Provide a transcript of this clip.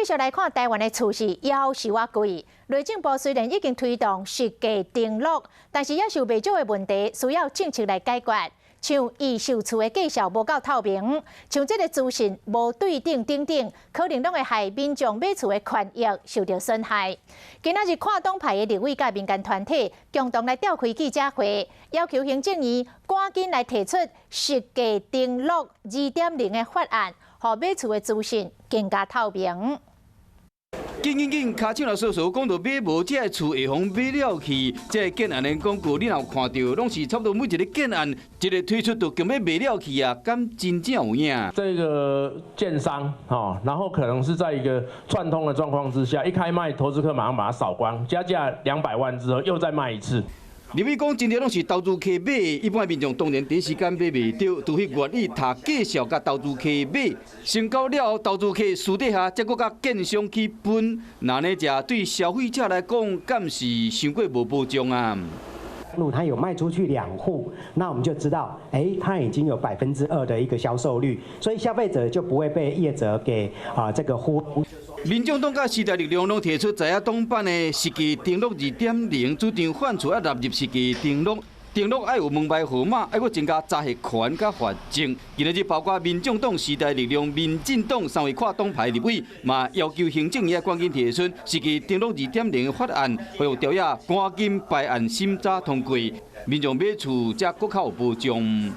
續來看台灣的厝市猶是偌貴。內政部雖然已經推動實價登錄，但是猶是有袂少的問題需要政策來解決。像預售厝的介紹無夠透明，像這个資訊無對等等等，可能攏會害民眾買厝的權益受著損害。今仔日跨黨派的立委佮民間團體共同來召開記者會，要求行政院趕緊來提出實價登錄2.0的法案，予買厝的資訊更加透明。緊緊緊，跤手來說說，講著買無這个厝會予買了去，這个建案的廣告，你若有看著，攏是差不多每一个建案一个推出就強欲賣了去啊，敢真正有影？這个建商吼，然後可能是在一個串通的狀況之下，一開賣，投資客馬上把它掃光，加價200萬之後又再賣一次。立委講，真濟攏是投資客買，一般民眾當然第一時間買袂著，除非願意讀介紹共投資客買，成交了後，投資客私底下才閣佮建商去分，那呢這對消費者來講，敢是傷過無保障啊？如他有賣出去兩戶，那我們就知道，哎，他已經有2%的一個銷售率，所以消費者就不會被業者給啊這個糊弄。民眾黨佮時代力量攏提出在野黨版的實價登錄2.0，主張販厝愛納入實價登錄，登錄愛有門牌號碼，愛閣增加查核權佮罰則。今仔日包括民眾黨、時代力量、民進黨三位跨黨派立委，嘛要求行政院趕緊提出實價登錄2.0的法案，予條約趕緊排案審查通過，民眾買厝才閣較有保障。